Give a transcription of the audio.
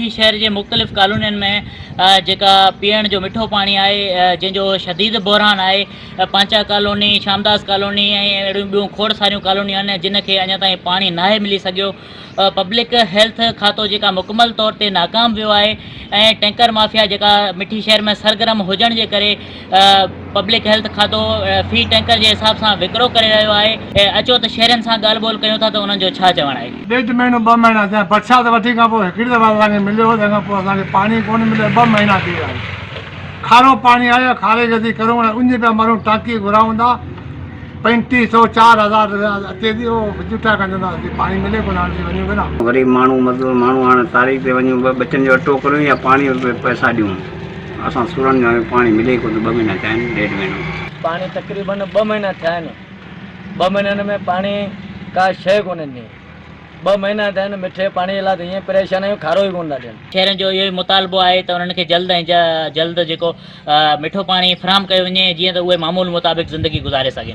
مٺي شهر جي مختلف ڪالونين ۾ جيڪا پيئڻ جو مٺو پاڻي آهي جنهن جو شديد بحران آهي پانچا ڪالوني، شامداس ڪالوني ۽ اهڙيون ٻيون کوڙ ساريون ڪالونيون آهن جن کي اڃا تائين پاڻي ناهي ملي سگهيو. پبلڪ هيلٿ کاتو جيڪا مڪمل طور تي ناڪام ويو آهي ۽ ٽينڪر مافيا جيڪا مٺي شهر ۾ سرگرم هجڻ جي ڪري پبلڪ هيلٿ کاتو في ٽينڪر جي حساب سان وڪرو ڪري رهيو آهي. اچو ته شهرين سان ڳالهه ٻولهه ڪيون ٿا ته انهن جو ڇا چوڻ آهي. ڏيڍ مهينو ٻه مهينا ٿيا برسات وٺي کان پوء هڪڙي دفعا اسان کي مليو هو تنهن کان پوء اسان کي پاڻي ڪونه مليو ٻه مهينا ٿي ويا آهن کارو پاڻي آيو کاري کي اسين ڪرون اڃ پيا مرون ٽانڪي گهرايون ٿا پنجٽيهه سو 4000 رپيا اچي ٿي اهو جوٺا ڪندا ٿا اسين پاڻي ملي ڪونه هاڻي اسين وڃون ڪيڏانهن. غريب ماڻهو مزدور ماڻهو هاڻي تاريخ تي وڃون ٻچن جو اٽو ڪريون يا پاڻي جو پئسا ڏيون اسان سورن ۾ آهيون پاڻي ملي ئي ڪونه ٿو ٻه مهينا ٿيا آهن ڏيڍ مهينو. پاڻي تقريبن ٻه مهينا ٿيا آهن ٻه مهينن ۾ پاڻي ڪا شيء ڪونه ڏني ٻه مهينا ٿيا آهن مٺي پاڻي لاء ته ائين پريشان آهيون کارو ئي ڪونه ٿا ڏين. شهرين جو اهو ئي مطالبو آهي ته انهن کي جلد ۽ جلد جيڪو مٺو پاڻي فراهم ڪيو وڃي جيئن ته اهي معمول مطابق زندگي گذاري سگهن.